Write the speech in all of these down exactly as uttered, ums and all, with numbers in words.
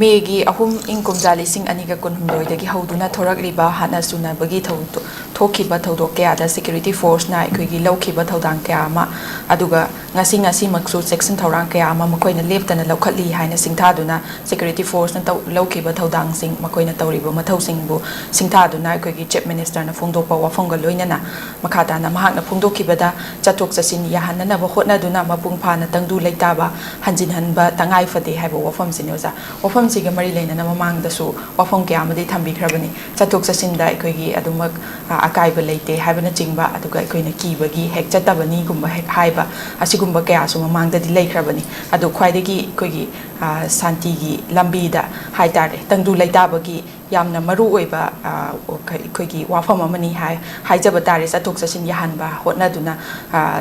ꯃꯦꯒꯤ ꯑꯍꯨꯝ, ꯏꯪ ꯀꯨꯝꯖꯥ ꯂꯤꯁꯤꯡ ꯑꯅꯤꯒ ꯀꯨꯟꯍꯨꯝꯗꯣꯏꯗꯒꯤ ꯍꯧꯗꯨꯅ ꯊꯣꯔꯛꯂꯤꯕ ꯍꯥꯟꯅ ꯁꯨꯅꯕꯒꯤ ꯊꯧꯗꯣ-, ꯊꯣꯛꯈꯤꯕ ꯊꯧꯗꯣꯛ ꯀꯌꯥꯗ security forceꯅ ꯑꯩꯈꯣꯏꯒꯤ ꯂꯧꯈꯤꯕ ꯊꯧꯗꯥꯡ ꯀꯌꯥ ꯑꯃ, ꯑꯗꯨꯒ ꯉꯁꯤ ꯉꯁꯤꯃꯛꯁꯨ ꯆꯦꯛꯁꯤꯟ ꯊꯧꯔꯥꯡ ꯀꯌꯥ ꯑꯃ ꯃꯈꯣꯏꯅ ꯂꯦꯞꯇꯅ ꯂꯧꯈꯠꯂꯤ ꯍꯥꯏꯅ ꯁꯤꯡꯊꯥꯗꯨꯅ, security forceꯅ ꯇꯧ-, ꯂꯧꯈꯤꯕ ꯊꯧꯗꯥꯡꯁꯤꯡ, ꯃꯈꯣꯏꯅ ꯇꯧꯔꯤꯕ ꯃꯊꯧꯁꯤꯡꯕꯨ ꯁꯤꯡꯊꯥꯗꯨꯅ ꯑꯩꯈꯣꯏꯒꯤ Chief Ministerꯅ ꯐꯣꯡꯗꯣꯛꯄ ꯋꯥꯐꯝꯒ ꯂꯣꯏꯅꯅ ꯃꯈꯥ ꯇꯥꯅ ꯃꯍꯥꯛꯅ ꯐꯣꯡꯗꯣꯛꯈꯤꯕꯗ, ꯆꯠꯊꯣꯛ ꯆꯠꯁꯤꯟ ꯌꯥꯍꯟꯅꯅꯕ ꯍꯣꯠꯅꯗꯨꯅ ꯃꯄꯨꯡ ꯐꯥꯅ ꯇꯪꯗꯨ ꯂꯩꯇꯥꯕ ꯍꯟꯖꯤꯟꯍꯟꯕ ꯇꯉꯥꯏ ꯐꯗꯦ ꯍꯥꯏꯕ ꯋꯥꯐꯝꯁꯤꯅꯤ, ꯑꯣꯖꯥ꯫ ꯋꯥꯐꯝꯁꯤꯒ ꯃꯔꯤ ꯂꯩꯅꯅ ꯃꯃꯥꯡꯗꯁꯨ ꯋꯥꯐꯝ ꯀꯌꯥ ꯑꯃꯗꯤ ꯊꯝꯕꯤꯈ꯭ꯔꯕꯅꯤ꯫ ꯆꯠꯊꯣꯛ ꯆꯠꯁꯤꯟꯗ ꯑꯩꯈꯣꯏꯒꯤ ꯑꯗꯨꯃꯛ, ꯑ, ꯑꯀꯥꯏꯕ ꯂꯩꯇꯦ ꯍꯥꯏꯕꯅꯆꯤꯡꯕ, ꯑꯗꯨꯒ ꯑꯩꯈꯣꯏꯅ ꯀꯤꯕꯒꯤ ꯍꯦꯛ ꯆꯠꯇꯕꯅꯤꯒꯨꯝꯕ ꯍꯦꯛ ꯍꯥꯏꯕ, ꯑꯁꯤꯒꯨꯝꯕ ꯀꯌꯥꯁꯨ ꯃꯃꯥꯡꯗꯗꯤ ꯂꯩꯈ꯭ꯔꯕꯅꯤ꯫ ꯑꯗꯣ ꯈ꯭ꯋꯥꯏꯗꯒꯤ ꯑꯩꯈꯣꯏꯒꯤ, ꯑ, ꯁꯥꯟꯇꯤꯒꯤ ꯂꯝꯕꯤꯗ ꯍꯥꯏ ꯇꯥꯔꯦ, ꯇꯪꯗꯨ ꯂꯩꯇꯥꯕꯒꯤ ꯌꯥꯝꯅ ꯃꯔꯨ ꯑꯣꯏꯕ, ꯑ, ꯑꯩꯈꯣꯏꯒꯤ ꯋꯥꯐꯝ ꯑꯃꯅꯤ ꯍꯥꯏ-, ꯍꯥꯏꯖꯕ ꯇꯥꯔꯦ꯫ ꯆꯠꯊꯣꯛ ꯆꯠꯁꯤꯟ ꯌꯥꯍꯟꯕ ꯍꯣꯠꯅꯗꯨꯅ, ꯑ,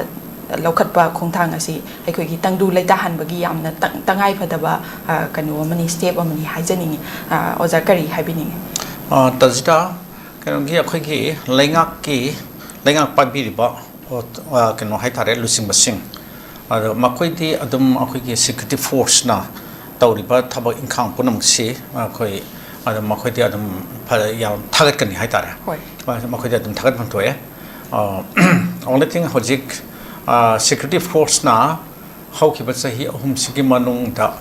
ꯂꯧꯈꯠꯄ ꯈꯣꯡꯊꯥꯡ ꯑꯁꯤ ꯑꯩꯈꯣꯏꯒꯤ ꯇꯪꯗꯨ ꯂꯩꯇꯥꯍꯟꯕꯒꯤ ꯌꯥꯝꯅ ꯇꯪ-, ꯇꯉꯥꯏ ꯐꯗꯕ, ꯑ, ꯀꯩꯅꯣ ꯑꯃꯅꯤ, step ꯑꯃꯅꯤ ꯍꯥꯏꯖꯅꯤꯡꯉꯤ꯫ ꯑ, ꯑꯣꯖꯥ, ꯀꯔꯤ ꯍꯥꯏꯕꯤꯅꯤꯡꯉꯤ? ꯑ, ꯇꯖꯤꯇꯥ, ꯀꯩꯅꯣꯒꯤ ꯑꯩꯈꯣꯏꯒꯤ ꯂꯩꯉꯥꯛꯀꯤ, ꯂꯩꯉꯥꯛ ꯄꯥꯏꯕꯤꯔꯤꯕ, ꯑ, ꯀꯩꯅꯣ ꯍꯥꯏ ꯇꯥꯔꯦ, ꯂꯨꯆꯤꯡꯕꯁꯤꯡ, ꯑꯗꯣ ꯃꯈꯣꯏꯗꯤ ꯑꯗꯨꯝ ꯑꯩꯈꯣꯏꯒꯤ security forceꯅ ꯇꯧꯔꯤꯕ ꯊꯕꯛ ꯏꯪꯈꯥꯡ ꯄꯨꯝꯅꯃꯛꯁꯤ ꯑꯩꯈꯣꯏ ꯑꯗꯨꯝ ꯃꯈꯣꯏꯗꯤ ꯑꯗꯨꯝ ꯐ-, ꯌꯥꯝ ꯊꯥꯒꯠꯀꯅꯤ ꯍꯥꯏ ꯇꯥꯔꯦ꯫ ꯍꯣꯏ꯫ ꯃꯈꯣꯏꯗꯤ ꯑꯗꯨꯝ ꯊꯥꯒꯠꯐꯝ ꯊꯣꯛꯑꯦ꯫ ꯑ, only thing, ꯍꯧꯖꯤꯛ, ꯑ, security forceꯅ ꯍꯧꯈꯤꯕ ꯆꯍꯤ ꯑꯍꯨꯝꯁꯤꯒꯤ ꯃꯅꯨꯡꯗ,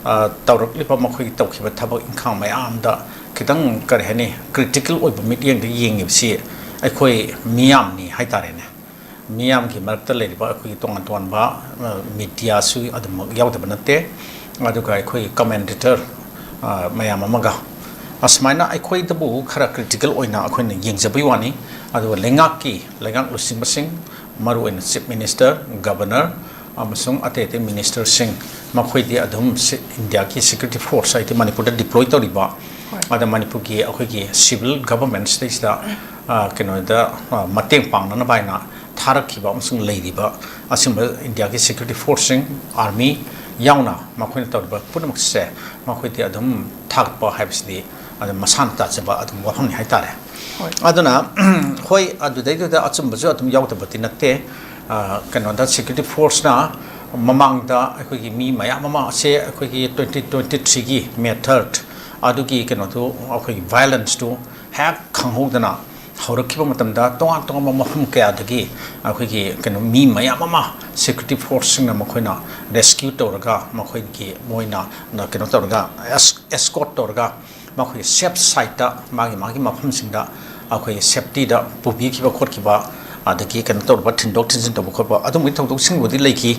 ꯑ, ꯇꯧꯔꯛꯂꯤꯕ, ꯃꯈꯣꯏꯒꯤ ꯇꯧꯈꯤꯕ ꯊꯕꯛ ꯏꯪꯈꯥꯡ ꯃꯌꯥꯝꯗ ꯈꯤꯇꯪ, ꯀꯔꯤ ꯍꯥꯏꯅꯤ, critical ꯑꯣꯏꯕ ꯃꯤꯠꯌꯦꯡꯗ ꯌꯦꯡꯉꯤꯕꯁꯤ ꯑꯩꯈꯣꯏ ꯃꯤꯌꯥꯝꯅꯤ ꯍꯥꯏ ꯇꯥꯔꯦꯅꯦ꯫ ꯃꯤꯌꯥꯝꯒꯤ ꯃꯔꯛꯇ ꯂꯩꯔꯤꯕ ꯑꯩꯈꯣꯏꯒꯤ ꯇꯣꯉꯥꯟ ꯇꯣꯉꯥꯟꯕ, ꯑ, mediaꯁꯨ ꯑꯗꯨꯃꯛ ꯌꯥꯎꯗꯕ ꯅꯠꯇꯦ꯫ ꯑꯗꯨꯒ ꯑꯩꯈꯣꯏꯒꯤ commentator, ꯑ, ꯃꯌꯥꯝ ꯑꯃꯒ ꯑꯁꯨꯃꯥꯏꯅ ꯑꯩꯈꯣꯏꯗꯕꯨ ꯈꯔ critical ꯑꯣꯏꯅ ꯑꯩꯈꯣꯏꯅ ꯌꯦꯡꯖꯕꯒꯤ ꯋꯥꯅꯤ꯫ ꯑꯗꯨꯒ ꯂꯩꯉꯥꯛꯀꯤ, ꯂꯩꯉꯥꯛ ꯂꯨꯆꯤꯡꯕꯁꯤꯡ, ꯃꯔꯨꯑꯣꯏꯅ Chief Minister, Governor, ꯑꯃꯁꯨꯡ ꯑꯇꯩ ꯑꯇꯩ ministerꯁꯤꯡ, ꯃꯈꯣꯏꯗꯤ ꯑꯗꯨꯝ ꯁꯤ-, ꯏꯟꯗꯤꯌꯥꯒꯤ security force ꯍꯥꯏꯗꯤ ꯃꯅꯤꯄꯨꯔꯗ deploy ꯇꯧꯔꯤꯕ, ꯍꯣꯏ꯫ ꯑꯗ ꯃꯅꯤꯄꯨꯔꯒꯤ ꯑꯩꯈꯣꯏꯒꯤ civil government ꯁꯤꯗꯩꯁꯤꯗ, ꯑ, ꯀꯩꯅꯣꯗ, ꯑ, ꯃꯇꯦꯡ ꯄꯥꯡꯅꯅꯕ ꯍꯥꯏꯅ ꯊꯥꯔꯛꯈꯤꯕ ꯑꯃꯁꯨꯡ ꯂꯩꯔꯤꯕ ꯑꯁꯤꯒꯨꯝꯕ ꯏꯟꯗꯤꯌꯥꯒꯤ security forceꯁꯤꯡ, army ꯌꯥꯎꯅ ꯃꯈꯣꯏꯅ ꯇꯧꯔꯤꯕ ꯄꯨꯝꯅꯃꯛꯁꯦ ꯃꯈꯣꯏꯗꯤ ꯑꯗꯨꯝ ꯊꯥꯒꯠꯄ ꯍꯥꯏꯕꯁꯤꯗꯤ ꯑꯗꯨꯝ ꯃꯁꯥꯅ ꯇꯥꯖꯕ ꯑꯗꯨꯝ ꯋꯥꯐꯝꯅꯤ ꯍꯥꯏꯇꯥꯔꯦ꯫ ꯍꯣꯏ꯫ ꯑꯗꯨꯅ, ꯍꯣꯏ, ꯑꯗꯨꯗꯩꯗꯨꯗ ꯑꯆꯨꯝꯕꯁꯨ ꯑꯗꯨꯝ ꯌꯥꯎꯗꯕꯗꯤ ꯅꯠꯇꯦ꯫ ꯑ, ꯀꯩꯅꯣꯗ security forceꯅ ꯃꯃꯥꯡꯗ ꯑꯩꯈꯣꯏꯒꯤ ꯃꯤ ꯃꯌꯥꯝ ꯑꯃ ꯑꯁꯦ ꯑꯩꯈꯣꯏꯒꯤ twenty twenty threeꯒꯤ May third ꯑꯗꯨꯒꯤ ꯀꯩꯅꯣꯗꯨ, ꯑꯩꯈꯣꯏꯒꯤ violenceꯇꯨ ꯍꯦꯛ ꯈꯪꯍꯧꯗꯅ ꯍꯧꯔꯛꯈꯤꯕ ꯃꯇꯝꯗ, ꯇꯣꯉꯥꯟ ꯇꯣꯉꯥꯟꯕ ꯃꯐꯝ ꯀꯌꯥꯗꯒꯤ ꯑꯩꯈꯣꯏꯒꯤ ꯀꯩꯅꯣ ꯃꯤ ꯃꯌꯥꯝ ꯑꯃ security forceꯁꯤꯡꯅ ꯃꯈꯣꯏꯅ rescue ꯇꯧꯔꯒ, ꯃꯈꯣꯏꯒꯤ ꯃꯣꯏꯅ ꯀꯩꯅꯣ ꯇꯧꯔꯒ, escort ꯇꯧꯔꯒ, ꯃꯈꯣꯏꯒꯤ safe sideꯇ, ꯃꯥꯒꯤ ꯃꯥꯒꯤ ꯃꯐꯝꯁꯤꯡꯗ ꯑꯩꯈꯣꯏꯒꯤ safetyꯗ ꯄꯨꯕꯤꯈꯤꯕ ꯈꯣꯠꯈꯤꯕ, ꯑꯗꯒꯤ ꯀꯩꯅꯣ ꯇꯧꯔꯕ, ꯊꯤꯟꯗꯣꯛ ꯊꯤꯟꯖꯤꯟ ꯇꯧꯕ ꯈꯣꯠꯄ, ꯑꯗꯨꯝꯕꯒꯤ ꯊꯧꯗꯣꯛꯁꯤꯡꯕꯨꯗꯤ ꯂꯩꯈꯤ꯫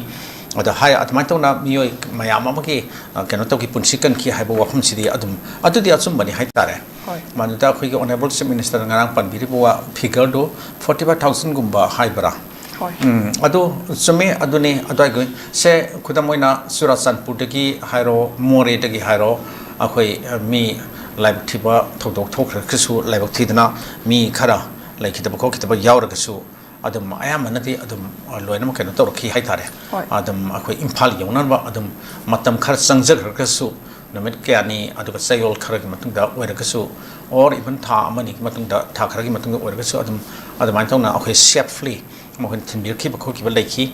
ꯑꯗ ꯍꯥꯏ, ꯑꯗꯨꯃꯥꯏꯅ ꯇꯧꯅ ꯃꯤꯑꯣꯏ ꯃꯌꯥꯝ ꯑꯃꯒꯤ, ꯑ, ꯀꯩꯅꯣ ꯇꯧꯈꯤ, ꯄꯨꯟꯁꯤ ꯀꯟꯈꯤ ꯍꯥꯏꯕ ꯋꯥꯐꯝꯁꯤꯗꯤ ꯑꯗꯨꯝ, ꯑꯗꯨꯗꯤ ꯑꯆꯨꯝꯕꯅꯤ ꯍꯥꯏꯇꯥꯔꯦ꯫ ꯍꯣꯏ꯫ ꯃꯗꯨꯗ ꯑꯩꯈꯣꯏꯒꯤ Honourable Chief Ministerꯅ ꯉꯔꯥꯡ ꯄꯟꯕꯤꯔꯤꯕ ꯋꯥ, figureꯗꯨ forty five thousandꯒꯨꯝꯕ ꯍꯥꯏꯕ꯭ꯔꯥ? ꯍꯣꯏ꯫ ꯎꯝ, ꯑꯗꯨ ꯆꯨꯝꯃꯤ, ꯑꯗꯨꯅꯤ, ꯑꯗꯨꯋꯥꯏꯒꯤ ꯁꯦ, ꯈꯨꯗꯝ ꯑꯣꯏꯅ ꯆꯨꯔꯥꯆꯥꯟꯄꯨꯔꯗꯒꯤ ꯍꯥꯏꯔꯣ, ꯃꯣꯔꯦꯗꯒꯤ ꯍꯥꯏꯔꯣ, ꯑꯩꯈꯣꯏ, ꯑ, ꯃꯤ ꯂꯥꯏꯕꯛ ꯊꯤꯕ ꯊꯧꯗꯣꯛ ꯊꯣꯛꯈ꯭ꯔꯒꯁꯨ, ꯂꯥꯏꯕꯛ ꯊꯤꯗꯅ ꯃꯤ ꯈꯔ ꯂꯩꯈꯤꯗꯕ ꯈꯣꯠꯈꯤꯗꯕ ꯌꯥꯎꯔꯒꯁꯨ, ꯑꯗꯨꯝ ꯑꯌꯥꯝꯕꯅꯗꯤ ꯑꯗꯨꯝ, ꯑ, ꯂꯣꯏꯅꯃꯛ ꯀꯩꯅꯣ ꯇꯧꯔꯛꯈꯤ ꯍꯥꯏꯇꯥꯔꯦ꯫ ꯍꯣꯏ꯫ ꯑꯗꯨꯝ ꯑꯩꯈꯣꯏ ꯏꯝꯐꯥꯜ ꯌꯧꯅꯅꯕ ꯑꯗꯨꯝ ꯃꯇꯝ ꯈꯔ ꯆꯪꯖꯈ꯭ꯔꯒꯁꯨ, ꯅꯨꯃꯤꯠ ꯀꯌꯥꯅꯤ, ꯑꯗꯨꯒ ꯆꯌꯣꯜ ꯈꯔꯒꯤ ꯃꯇꯨꯡꯗ ꯑꯣꯏꯔꯒꯁꯨ, or even ꯊꯥ ꯑꯃꯅꯤꯒꯤ ꯃꯇꯨꯡꯗ, ꯊꯥ ꯈꯔꯒꯤ ꯃꯇꯨꯡꯗ ꯑꯣꯏꯔꯒꯁꯨ, ꯑꯗꯨꯝ ꯑꯗꯨꯃꯥꯏꯅ ꯇꯧꯅ ꯑꯩꯈꯣꯏ safely ꯃꯈꯣꯏꯅ ꯊꯤꯟꯕꯤꯔꯛꯈꯤꯕ ꯈꯣꯠꯈꯤꯕ ꯂꯩꯈꯤ꯫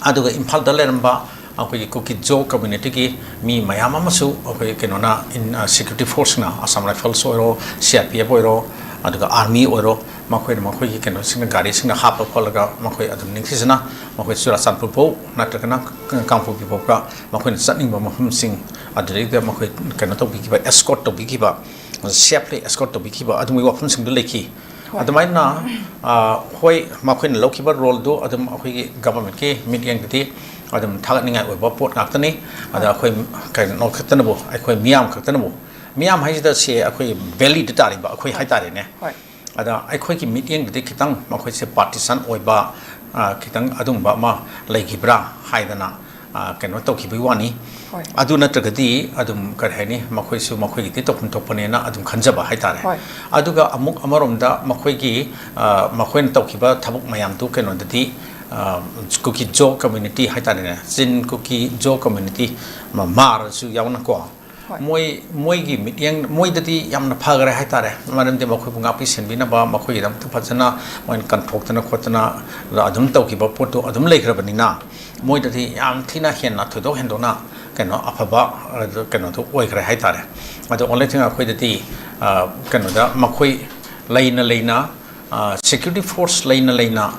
ꯑꯗꯨꯒ ꯏꯝꯐꯥꯜꯗ ꯂꯩꯔꯝꯕ ꯑꯩꯈꯣꯏꯒꯤ ꯀꯨꯀꯤ ꯖꯣ communityꯒꯤ ꯃꯤ ꯃꯌꯥꯝ ꯑꯃꯁꯨ ꯑꯩꯈꯣꯏ ꯀꯩꯅꯣꯅ, in, ꯑ, security forceꯅ, Assam Rifles ꯑꯣꯏꯔꯣ, C R P F ꯑꯣꯏꯔꯣ, ꯑꯗꯨꯒ army ꯑꯣꯏꯔꯣ, ꯃꯈꯣꯏꯅ ꯃꯈꯣꯏꯒꯤ ꯀꯩꯅꯣꯁꯤꯡꯅ, ꯒꯥꯔꯤꯁꯤꯡꯅ ꯍꯥꯞꯄ ꯈꯣꯠꯂꯒ ꯃꯈꯣꯏ ꯑꯗꯨꯝ ꯅꯤꯡꯊꯤꯖꯅ ꯃꯈꯣꯏ ꯆꯨꯔꯥꯆꯥꯟꯄꯨꯔ ꯐꯥꯎ ꯅꯠꯇ꯭ꯔꯒꯅ ꯀꯥꯡꯄꯣꯛꯄꯤ ꯐꯥꯎꯕ ꯃꯈꯣꯏꯅ ꯆꯠꯅꯤꯡꯕ ꯃꯐꯝꯁꯤꯡ ꯑꯗꯨꯗꯩꯗ ꯃꯈꯣꯏ ꯀꯩꯅꯣ ꯇꯧꯕꯤꯈꯤꯕ, escort ꯇꯧꯕꯤꯈꯤꯕ, safely escort ꯇꯧꯕꯤꯈꯤꯕ ꯑꯗꯨꯒꯨꯝꯕꯒꯤ ꯋꯥꯐꯝꯁꯤꯡꯗꯨ ꯂꯩꯈꯤ꯫ ꯍꯣꯏ꯫ ꯑꯗꯨꯃꯥꯏꯅ, ꯑ, ꯍꯣꯏ, ꯃꯈꯣꯏꯅ ꯂꯧꯈꯤꯕ roleꯗꯨ ꯑꯗꯨꯝ ꯑꯩꯈꯣꯏꯒꯤ governmentꯀꯤ ꯃꯤꯠꯌꯦꯡꯗꯗꯤ ꯑꯗꯨꯝ ꯊꯥꯒꯠꯅꯤꯡꯉꯥꯏ ꯑꯣꯏꯕ ꯄꯣꯠ ꯉꯥꯛꯇꯅꯤ꯫ ꯑꯗ ꯍꯣꯏ꯫ ꯑꯩꯈꯣꯏ ꯀꯩꯅꯣ ꯈꯛꯇꯅꯕꯨ, ꯑꯩꯈꯣꯏ ꯃꯤꯌꯥꯝ ꯈꯛꯇꯅꯕꯨ, ꯃꯤꯌꯥꯝ ꯍꯥꯏꯁꯤꯗ ꯁꯤ ꯑꯩꯈꯣꯏ valleyꯗ ꯇꯥꯔꯤꯕ ꯑꯩꯈꯣꯏ ꯍꯣꯏ꯫ ꯍꯥꯏꯇꯥꯔꯦꯅꯦ꯫ ꯍꯣꯏ꯫ ꯑꯗ ꯑꯩꯈꯣꯏꯒꯤ ꯃꯤꯠꯌꯦꯡꯗꯗꯤ ꯈꯤꯇꯪ ꯃꯈꯣꯏꯁꯦ partisan ꯑꯣꯏꯕ, ꯑ, ꯈꯤꯇꯪ ꯑꯗꯨꯒꯨꯝꯕ ꯑꯃ ꯂꯩꯈꯤꯕ꯭ꯔꯥ ꯍꯥꯏꯗꯅ, ꯑ, ꯀꯩꯅꯣ ꯇꯧꯈꯤꯕꯒꯤ ꯋꯥꯅꯤ꯫ ꯍꯣꯏ꯫ ꯑꯗꯨ ꯅꯠꯇ꯭ꯔꯒꯗꯤ ꯑꯗꯨꯝ, ꯀꯔꯤ ꯍꯥꯏꯅꯤ, ꯃꯈꯣꯏꯁꯨ ꯃꯈꯣꯏꯒꯤꯗꯤ ꯇꯧꯐꯝ ꯊꯣꯛꯄꯅꯦꯅ ꯑꯗꯨꯝ ꯈꯟꯖꯕ ꯍꯥꯏꯇꯥꯔꯦ꯫ ꯍꯣꯏ꯫ ꯑꯗꯨꯒ ꯑꯃꯨꯛ ꯑꯃꯔꯣꯝꯗ ꯃꯈꯣꯏꯒꯤ, ꯑ, ꯃꯈꯣꯏꯅ ꯇꯧꯈꯤꯕ ꯊꯕꯛ ꯃꯌꯥꯝꯗꯨ ꯀꯩꯅꯣꯗꯗꯤ, ꯑ, ꯀꯨꯀꯤ ꯖꯣ community ꯍꯥꯏꯇꯥꯔꯦꯅꯦ, ꯆꯤꯟ ꯀꯨꯀꯤ ꯖꯣ community, ꯃ-, ꯃꯥꯔꯁꯨ ꯌꯥꯎꯅꯀꯣ, ꯍꯣꯏ꯫ ꯃꯣꯏ, ꯃꯣꯏꯒꯤ ꯃꯤꯠꯌꯦꯡ, ꯃꯣꯏꯗꯗꯤ ꯌꯥꯝꯅ ꯐꯈ꯭ꯔꯦ ꯍꯥꯏꯇꯥꯔꯦ꯫ ꯃꯔꯝꯗꯤ ꯃꯈꯣꯏꯕꯨ ꯉꯥꯛꯄꯤ ꯁꯦꯟꯕꯤꯅꯕ, ꯃꯈꯣꯏꯒꯤꯗꯃꯛꯇ ꯐꯖꯅ ꯃꯣꯏꯅ ꯀꯟꯊꯣꯛꯇꯅ ꯈꯣꯠꯇꯅ ꯑꯗꯨꯝ ꯇꯧꯈꯤꯕ ꯄꯣꯠꯇꯨ ꯑꯗꯨꯝ ꯂꯩꯈ꯭ꯔꯕꯅꯤꯅ, ꯃꯣꯏꯗꯗꯤ ꯌꯥꯝ ꯊꯤꯅ ꯍꯦꯟꯅ ꯊꯣꯏꯗꯣꯛ ꯍꯦꯟꯗꯣꯛꯅ ꯀꯩꯅꯣ ꯑꯐꯕ, ꯑꯗꯨ ꯀꯩꯅꯣꯗꯣ ꯑꯣꯏꯈ꯭ꯔꯦ ꯍꯥꯏꯇꯥꯔꯦ꯫ ꯑꯗꯣ only thing ꯑꯩꯈꯣꯏꯗꯗꯤ, ꯑ, ꯀꯩꯅꯣꯗ ꯃꯈꯣꯏ ꯂꯩꯅ ꯂꯩꯅ, ꯑ, security force ꯂꯩꯅ ꯂꯩꯅ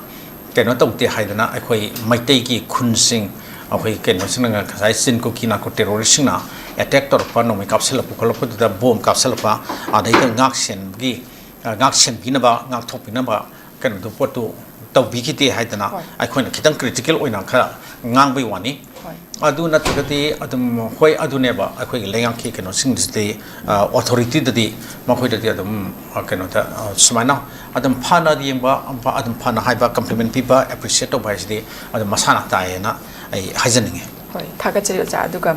ꯀꯩꯅꯣ ꯇꯧꯗꯦ ꯍꯥꯏꯗꯅ ꯑꯩꯈꯣꯏ ꯃꯩꯇꯩꯒꯤ ꯈꯨꯟꯁꯤꯡ, ꯑꯩꯈꯣꯏ ꯀꯩꯅꯣꯁꯤꯡꯅ ꯉꯁꯥꯏ ꯆꯤꯟ ꯀꯨꯀꯤ narco terroristꯁꯤꯡꯅ attack ꯇꯧꯔꯛꯄ, ꯅꯣꯡꯃꯩ ꯀꯥꯞꯁꯤꯜꯂꯛꯄ ꯈꯣꯠꯂꯛꯄꯗꯨꯗ bomb ꯀꯥꯞꯁꯤꯜꯂꯛꯄ, ꯑꯗꯩꯗ ꯉꯥꯛ ꯁꯦꯟꯕꯒꯤ, ꯑ, ꯉꯥꯛ ꯁꯦꯟꯕꯤꯅꯕ, ꯉꯥꯛꯊꯣꯛꯄꯤꯅꯕ ꯀꯩꯅꯣꯗꯨ ꯄꯣꯠꯇꯨ ꯇꯧꯕꯤꯈꯤꯗꯦ ꯍꯥꯏꯗꯅ ꯍꯣꯏ꯫ ꯑꯩꯈꯣꯏꯅ ꯈꯤꯇꯪ critical ꯑꯣꯏꯅ ꯈꯔ ꯉꯥꯡꯕꯩ ꯋꯥꯅꯤ꯫ ꯍꯣꯏ꯫ ꯑꯗꯨ ꯅꯠꯇ꯭ꯔꯒꯗꯤ ꯑꯗꯨꯝ, ꯍꯣꯏ, ꯑꯗꯨꯅꯦꯕ ꯑꯩꯈꯣꯏꯒꯤ ꯂꯩꯉꯥꯛꯀꯤ ꯀꯩꯅꯣꯁꯤꯡꯁꯤꯗꯤ, ꯑ, authorityꯗꯗꯤ ꯃꯈꯣꯏꯗꯗꯤ ꯑꯗꯨꯝ, ꯑ, ꯀꯩꯅꯣꯗ, ꯑ, ꯁꯨꯃꯥꯏꯅ ꯑꯗꯨꯝ ꯐꯅ ꯌꯦꯡꯕ, ꯑꯗꯨꯝ ꯐꯅ ꯍꯥꯏꯕ, compliment ꯄꯤꯕ, appreciate ꯇꯧꯕ ꯍꯥꯏꯁꯤꯗꯤ ꯑꯗꯨꯝ ꯃꯁꯥꯅ ꯇꯥꯏꯌꯦꯅ ꯑꯩ ꯍꯥꯏꯖꯅꯤꯡꯉꯤ꯫ ꯍꯣꯏ, ꯊꯥꯒꯠꯆꯔꯤ ꯑꯣꯖꯥ꯫ ꯑꯗꯨꯒ